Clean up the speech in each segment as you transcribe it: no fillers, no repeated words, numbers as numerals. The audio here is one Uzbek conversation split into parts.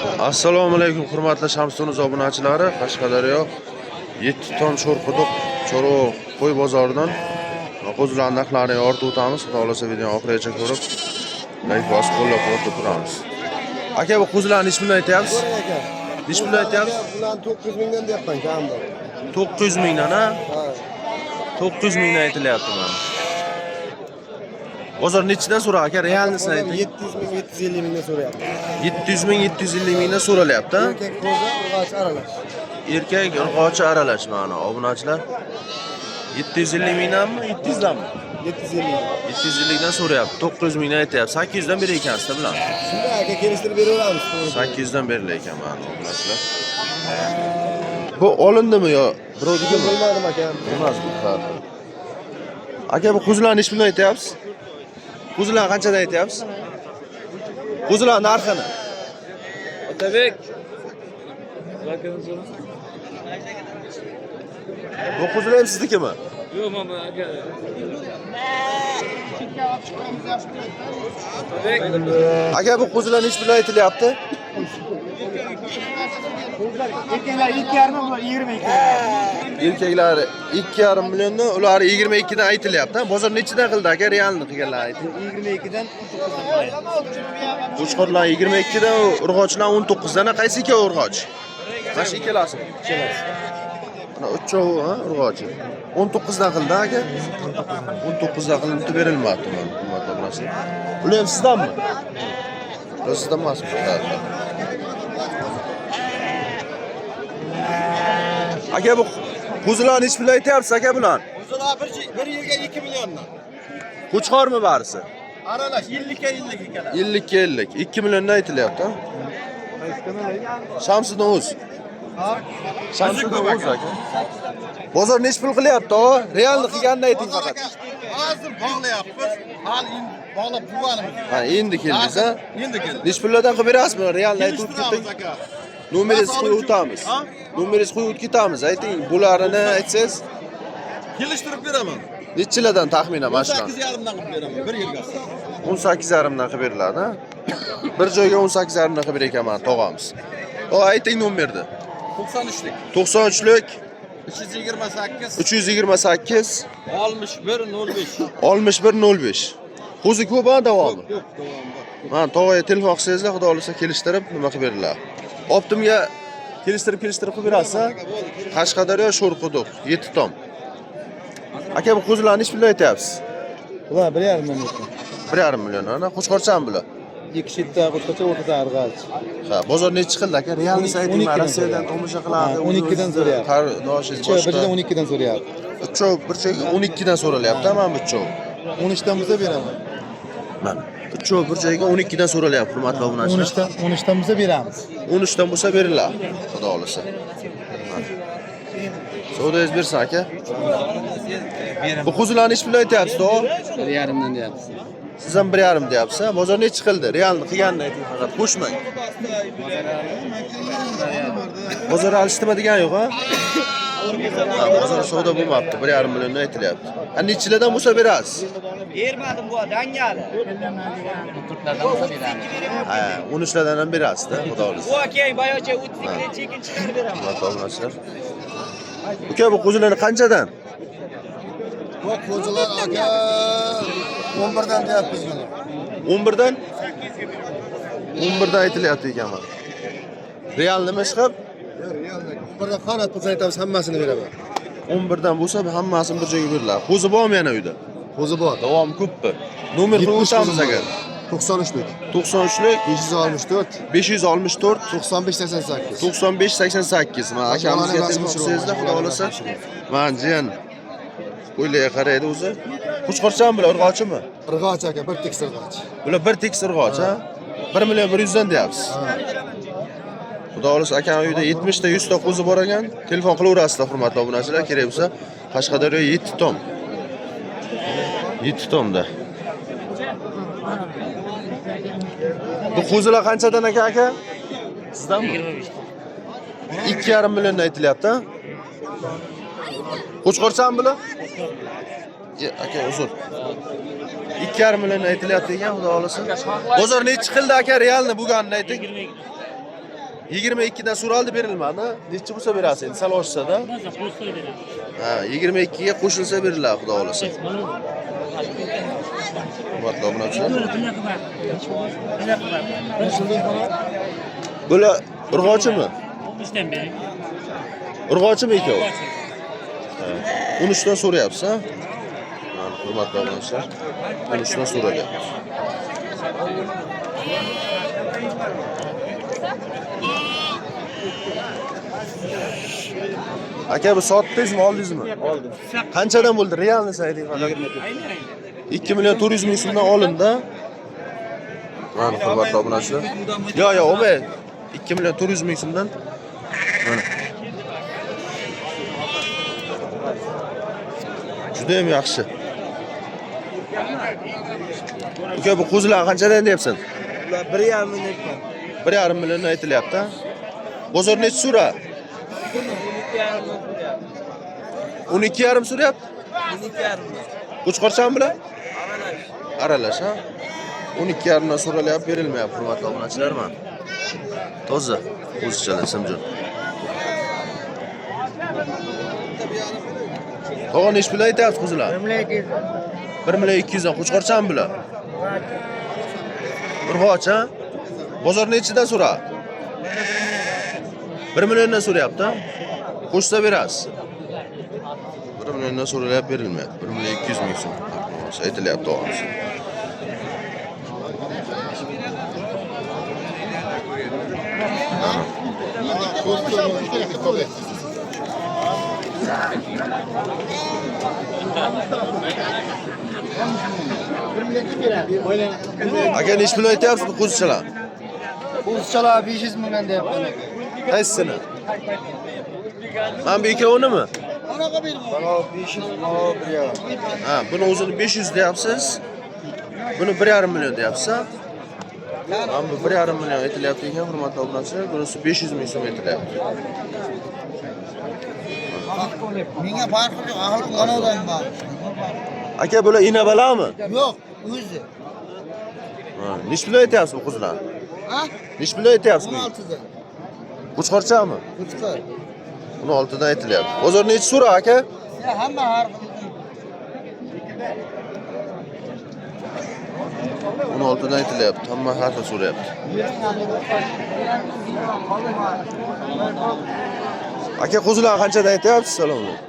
Assalomu alaykum, hurmatli Shamstunuz obunachilari. Qashqadaryo, Yetti tom, Sho'rquduq chorva qo'y bozoridan qo'zilar narxlarini yoritib o'tamiz. Xudo xohlasa, videoni oxirigacha ko'rib, layk bosib, qo'llab-quvvatlab turamiz. Aka, bu qo'zilarni nechi puldan aytyapsiz? Nechi puldan aytyapsiz? Bularni 9 mingdan deyapman kamida. 900 mingdan, ha? Ha. 900 mingdan aytilyapti mana. Bozor nechidan so'ra, aka, реальный sini ayting. 700 ming, 750 mingdan so'rayapti. 700 ming, 750 mingdan so'ralyapti, ha? Erkak qo'zi, urg'ochi aralash. Erkak, urg'ochi aralash mana, obunachilar. 750 mingdanmi, 700 danmi? 750. 750 dan so'rayapti. 900 mingdan aytyapti. 800 dan berar ekansizda bular. Shunda, aka, kelishtirib beraveramiz. 800 dan berilar ekan mana, obunachilar. Bu olindimi yo birovnikimi? Bilmadim, aka. Emas bu. Ha. Aka, bu qo'zilarni nechi puldan aytyapsiz? Qo'zilarni qanchadan aytyapsiz? Qo'zilar narxini. Otabek. Bu qo'zilar ham siznikimi? Yo'q, mana aka. Otabek. Aka, bu qo'zilar nechi puldan aytilyapti? Erkaklar 2,5, bular 22. Erkaklari 2,5 milliondan, ulari 22 dan aytilyapti. Bozor nechidan qildi, aka, реальный qilganlar ayting. 22 dan 19 dan. Qo'chqorlar 22 dan, urg'ochilar 19 dan. Qaysi ikkovi urg'och? Mana shu ikkalasi. Ikkalasi. Mana uchovi, ha, urg'ochi. 19 dan qildi, aka. 19 dan qilinib berilmabdi mana, hurmatli obunachilar. Ular ham sizdanmi? Ular sizdan emasmi? Ha, ha. Aka, bu qo'zilarni nechi puldan aytyapsiz, aka, bular? Qo'zilar bir yerga 2 milliondan. Qo'chqormi barisi? Aralash, 50 ga 50 ekan. 50 ga 50. 2 milliondan aytilyapti, ha? Shamsiddin o'z. Shamsiddin o'z, aka. Bozor nechi pul qilyapti, o? Реальный qilganini ayting faqat. Hozir bog'layapmiz. Hali endi bog'lab turganimiz. Ha, endi keldingiz, ha? Endi keldik. Nechi pullardan qilib berasiz buni? Реальный aytib Kelishtiramiz, keting. aka. Nomeringizni qo'yib o'tamiz. Ha? Nomeringizni qo'yib o'tib ketamiz. Ayting, bularini aytsangiz, Kelishtirib beraman. nechilardan taxminan mana shular? 8,5 dan qilib beraman bir yerga. 18,5 dan qilib beriladi, ha? Bir joyga 18,5 dan qilib berar ekan mana tog'amiz. O, ayting nomerni. 93lik. 93lik 328 328 61 05. 61 05. Qo'zi ko'p, ha, davomi? Yo'q, davomi bor. Mana tog'aga telefon qilsangizlar, xudo xohlasa, kelishtirib nima qilib beriladi. Оптом ga kelishtirib kelishtirib qilib berasiz, ha? Qashqadaryo, Sho'rquduq, Yetti tom. Aka, bu qo'zilarni nechi puldan aytyapsiz? Bular 1,5 million. 1,5 million, ana, qo'chqorchami bular? Ikki chetda qo'chqorcha, o'rtada arg'ach. Ha, bozor nechi qildi, aka? Реальный ayting, 12 dan Rossiyadan tomosha qiladi. Ha, 12 dan so'rayapti. Qarindoshingiz Uchovi bir boshqa. joydan 12 dan so'rayapti. Uchov bir joyga 12 dan so'ralyapti, mana bu uchov. 13 dan bo'lsa beraman. Mana. Uchov bir joyga 12 dan so'ralyapti, hurmatli obunachilar. 13 dan, 13 dan bo'lsa beramiz. 13 dan bo'lsa beriladi, xudo xohlasa. Savdoyingiz bersin, aka. Bu qo'zilarni nechi puldan aytyapsiz, tog'a? 1,5 dan deyapsiz. Siz ham 1,5 deyapsiz, ha? Bozor nechi qildi? Реальный qilganini ayting faqat, qo'shmang. Bozor hali nima degani yo'q, ha? Ha, bozor savdo bo'lmabdi, 1,5 milliondan aytilyapti. Ha, nechilardan bo'lsa berasiz? Bermadim, bu dangali. 14lardan bo'lsa beramiz. Ha, 13lardan ham berasiz-da, xudo xohlasa. Bu aka boyacha 32 dan chekin chiqarib beraman. Hurmatli obunachilar. Uka, bu qo'zilarni qanchadan? Bu qo'zilar, aka, 11 dan deyapmiz buni. 11 dan? 11 dan aytilyapti ekan mana. Real nima ish qilib? 11 dan qanot bo'lsa aytamiz, hammasini beraman. 11 dan bo'lsa hammasini bir joyga beriladi. Qo'zi bormi yana uyda? Qo'zi bor. Davomi ko'pmi? Nomer qo'yib o'tamiz agar. 93lik. 93lik 564 564 95 88. 95 88. Mana akamizga telefon qilsangizlar, xudo xohlasa. Mana jiyan qo'ylarga qaraydi o'zi. Qo'chqorchami bular, urg'ochimi? Irg'och, aka, bir tekis irg'och. Bular bir tekis urg'och, ha? 1 million 100 dan deyapsiz. Xudo xohlasa, akam uyda 70 ta, 100 ta qo'zi bor ekan. Telefon qilaverasizlar, hurmatli obunachilar, kerak bo'lsa. Qashqadaryo, Yetti tom. Yetti tomda. Bu qo'zilar qanchadan, aka, aka? Sizdanmi? 25. 2,5 milliondan aytilyapti, ha? Qo'chqorchami bular? Ye, aka, uzr. 2,5 million aytilyapti ekan, xudo xohlasa. Bozor nechi qildi, aka, реальный bo'lganini ayting. 22 dan so'raldi, berilmadi. Nechi bo'lsa berasiz endi, sal oshsa-da. Ha, 22 ga qo'shilsa beriladi, xudo xolasa. Hurmatli obunachilar. Bular urg'ochimi? Urg'ochimi ikkovi? 13 dan so'rayapsiz, ha? Mana, hurmatli obunachilar, 13 dan so'ralyapti. Aka, bu sotdingizmi, oldingizmi? Oldim. Qanchadan bo'ldi? Realni ayting faqat. 2 million 400 ming so'mdan olindi. Mana, hurmatli obunachilar. Yo, yo, olmay. 2 million 400 ming so'mdan. Mana. Juda ham yaxshi. Uka, bu qo'zilar qanchadan deyapsan? Ular 1,5 million. 1,5 million aytilyapti. Ha? Bozor nechi so'ra? 12,5 so'rayapti. 12,5. Qo'chqorchami bular? Aralash, ha? 12,5 dan so'ralyapti, berilmayapti, hurmatli obunachilar, mana. Toza qo'zichalar, simjon. Tog'a, nechi pul aytyapsiz qo'zilar? 1 million 200 dan. Qo'chqorchami bular? Urg'och, ha? Bozor nechidan so'ra? 1 milliondan so'rayapti, ha? Qo'shsa berasiz. 1 milliondan so'ralyapti, berilmayapti. 1 million 200 ming so'm aytilyapti, tog'amiz. Aka, nechi pul aytyapsiz bu qo'zichalar? Qo'zichalar 500 mingdan deyapman aka. Qaysisini? Mana bu ikkovinimi? Mana 500, mana 1,5. Ha, buni o'zini 500 deyapsiz. Buni 1,5 million deyapsiz. Ha? Mana bu 1,5 million aytilyapti ekan, hurmatli obunachilar. Bunisi 500 ming so'm aytilyapti. Menga farqi yo'q, ahli qanadan bor. Aka, bular inabalami? Yo'q, o'zi. Ha, nechi pul aytyapsiz bu qo'zilar? Ha? Nechi pul aytyapsiz? 16 dan. Qo'chqorchami? Qo'chqor. 16 dan aytilyapti. Bozor nechi so'ra, aka? Ya hamma har xil. 16 dan aytilyapti. Hamma har xil so'rayapti. Aka, qo'zilar qanchadan aytyapsiz? Salom alaykum.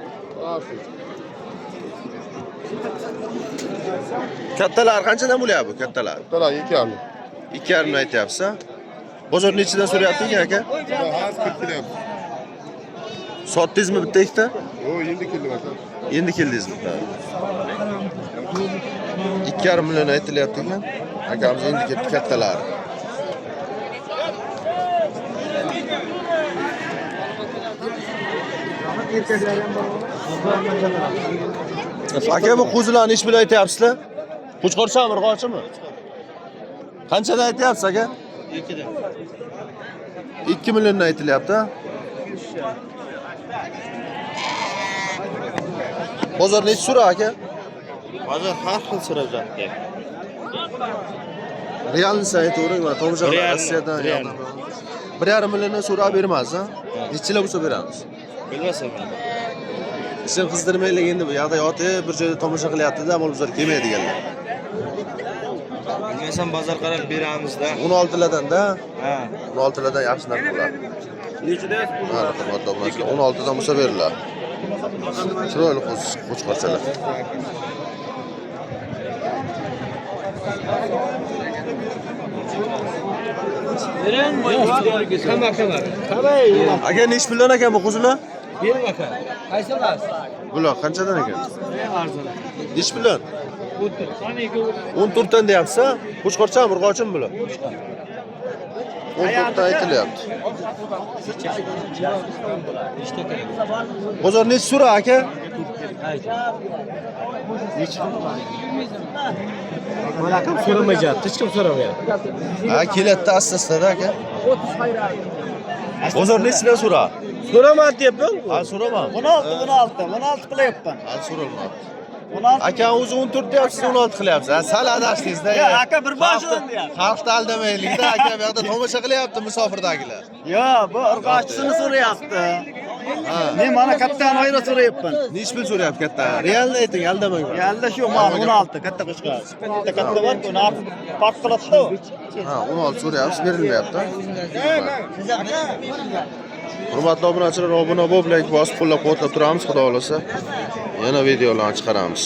Kattalar qanchadan bo'lyapti bu kattalar? Kattalar 2,5. 2,5 aytyapsiz, ha? Bozor nechidan so'rayapti ekan, aka? Hozir 40 kelyapti. Sotdingizmi bitta ikkita? Yo'q, endi keldim aka. Endi keldingizmi? Ha. 2,5 million aytilyapti ekan. Akamiz endi ketdi kattalari. Aka, bu qo'zilarni nechi pul aytyapsizlar? Qo'chqorchami, urg'ochimi? Qanchadan aytyapsiz, aka? 2 milliondan aytilyapti. Ha? Bozor nechi so'ra, aka? Bozor har xil so'rab yotdi. Realni aytavering, mana tomosha Realni, Rossiyadan realni. 1,5 milliondan so'rab bermas, ha? Nechilar bo'lsa beramiz? Bilmasam. Ishini qizdirmaylik endi, bu yoqda yotib bir joyda tomosha qilyapti-da, mol bozor kelmaydiganlar. Bilmasam bozor qarab beramiz-da. 16lardan-da, Ha. 16lardan yaxshi narx bo'ladi. Mana, hurmatli obunachilar, 16 dan bo'lsa beriladi. Chiroyli qo'chqorchalar. Aka, nechi puldan ekan bu qo'zilar? Bering aka. Qaysi olasiz? Bular qanchadan ekan? Nechi puldan? 14 dan deyapsiz, ha? Qo'chqorchami, urg'ochimi bular? 14 dan aytilyapti. Bozor nechi so'ra, aka? Akam so'ramayapti, hech kim so'ramayapti. Ha, keladida asta-asta aka. Bozor nechidan so'ra? So'ramadi deyapman. Ha, so'rama. 16, 16, 16 qilyapman. Ha, so'ralmabdi. 16. Aka o'zi 14 deyapsiz, 16 qilyapsiz. Ha, sal adashdingiz-da. Yo'q, aka, bir boshidan deyapti. Xalqni aldamaylik-da, aka bu yoqda tomosha qilyapti musofirdagilar. Yo'q, bu urg'ochisini so'rayapti. Ha. Men mana katta ayra so'rayapman. Nechi pul so'rayapti katta? Realni ayting, aldamang. Yalda shu mana 16 katta qo'chqor. Bitta katta bor, uni farq qiladi-da. Ha, 16 so'rayapsiz, berilmayapti. Hurmatli obunachilar, obuna bo'lib, like bosib, qo'llab-quvvatlab turamiz, xudo xolasa. Yana videolarni chiqaramiz.